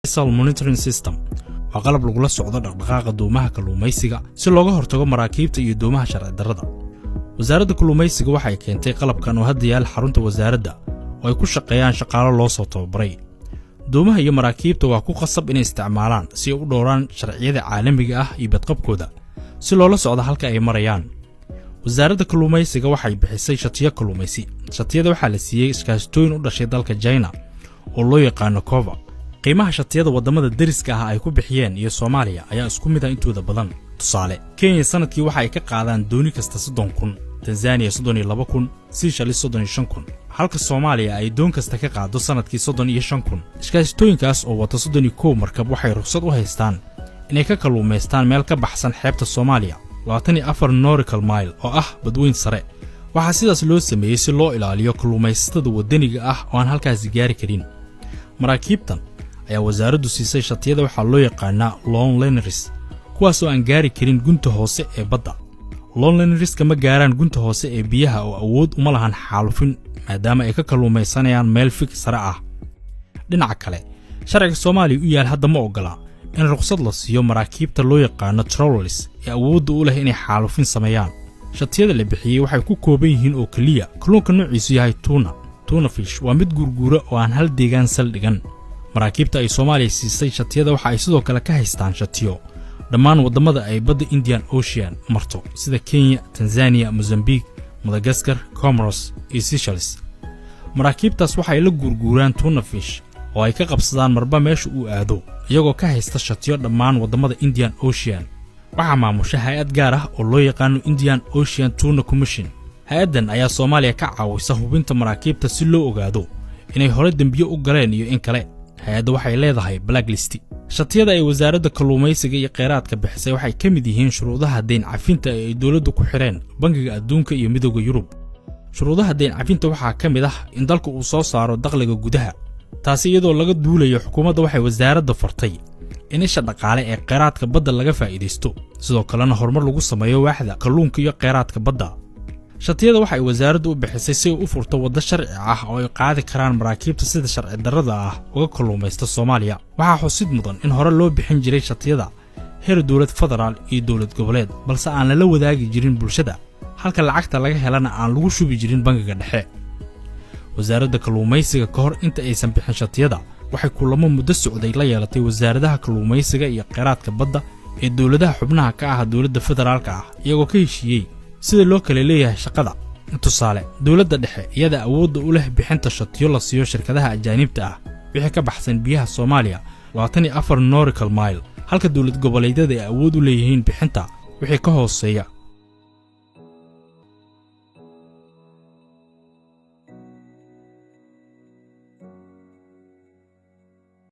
Vessel Monitoring System waa qalab lagula socdo dhaqdhaqaaqa doomaha kalluumaysiga si looga hortago maraakiibta iyo doomaha sharci darrada. Wasaaradda Kalluumaysiga waxay keentay qalabkan oo hadda yaal xarunta wasaaradda oo ay ku shaqeeyaan shaqaalo loo soo tababaray. Doomaha iyo maraakiibta waa ku khasab inay isticmaalaan si ay u dhowraan sharciyada caalamiga ah iyo badqabkooda, si loola socdo halka ay marayaan. Wasaaradda Kalluumaysiga waxay bixisay shatiyo kalluumaysi. Shatiyada waxaa la siiyey iskaashatooyin u dhashay dalka China oo loo yaqaano Cova. Qiimaha shatiyada waddamada deriska ah ay ku bixiyeen iyo Soomaaliya ayaa isku mid ah intooda badan. Tusaale, Kenya sanadkii waxa ay ka qaadaan dooni kasta 30,000, Tanzaniya 32,000, Seychelles 35,000, halka Soomaaliya ay doon kasta ka qaado sanadkii 35,000. Iskaashatooyinkaas oo wata 31 markab waxay rukhsad u haystaan inay ka kalluumaystaan meel ka baxsan xeebta Soomaaliya 24 nautical mile oo ah badweyn sare. Waxaa sidaas loo sameeyey si loo ilaaliyo kalluumaysatada waddaniga ah oo aan halkaasi gaari karin. Maraakiibtan ayaa wasaaraddu siisay shatiyada waxaa loo yaqaanaa longliners, kuwaas oo aan gaari karin gunta hoose ee badda. Longlinerska ma gaaraan gunta hoose ee biyaha oo awood uma lahan xaalufin, maadaama ay ka kalluumaysanayaan meel fig sare ah. Dhinaca kale, sharciga Soomaaliya u yaal hadda ma oggola in rukhsad la siiyo maraakiibta loo yaqaano trawlers ee awoodda u leh inay xaalufin sameeyaan. Shatiyada la bixiyey waxay ku kooban yihiin oo keliya kalluunka noociisu yahay tuna. Tuna fish waa mid guurguura oo aan hal deegaan sal dhigan. Maraakiibta ay Soomaaliya siisay shatiyada waxa ay sidoo kale ka haystaan shatiyo dhammaan waddamada ay badda Indian Ocean marto, sida Kenya, Tanzaniya, Mozambique, Madagaskar, Comoros iyo Seychelles. Maraakiibtaas waxay la guurguuraan tuna fish oo ay ka qabsadaan marba meesha uu aado, iyagoo ka haysta shatiyo dhammaan waddamada Indian Ocean. Waxaa maamusha hay-ad gaar ah oo loo yaqaano Indian Ocean Tuna Commission. Hay-addan ayaa Soomaaliya ka caawisa hubinta maraakiibta si loo ogaado inay hore dembiyo u galeen iyo in kale. Hay-adda waxay leedahay blacklist. Shatiyada ay Wasaaradda Kalluumaysiga iyo Kheyraadka bixisay waxay ka mid yihiin shuruudaha deyn cafinta ee ay dowladdu ku xidheen Bangiga Adduunka iyo Midowda Yurub. Shuruudaha deyn cafinta waxaa ka mid ah in dalku uu soo saaro dakhliga gudaha. Taasi iyadoo laga duulayo, xukuumadda waxay wasaaradda fartay in isha dhaqaale ee kheyraadka badda laga faa'iidaysto, sidoo kalena horumar lagu sameeyo waaxda kalluunka iyo kheyraadka badda. Shatiyada waxa ay wasaaraddu u bixisay si ay u furto waddo sharci ah oo ay qaadi karaan maraakiibta sida sharci darrada ah uga kalluumaysta Soomaaliya. Waxaa xusid mudan in hore loo bixin jiray shatiyada heer dowlad federaal iyo dowlad goboleed, balse aan lala wadaagi jirin bulshada, halka lacagta laga helana aan lagu shubi jirin bangiga dhexe. Wasaaradda Kalluumaysiga, ka hor inta aysan bixin shatiyada, waxay kulamo muddo socday la yeelatay wasaaradaha kalluumaysiga iyo kheyraadka badda ee dowladaha xubnaha ka ah dowladda federaalka ah, iyagoo ka heshiiyey sida loo kala leeyahay shaqada. Tusaale, dowladda dhexe iyada awoodda u leh bixinta shatiyo la siiyo shirkadaha ajaanibta ah wixii ka baxsan biyaha Soomaaliya 24 nautical mile, halka dowlad goboleedyada ay awood u leeyihiin bixinta wixii ka hooseeya.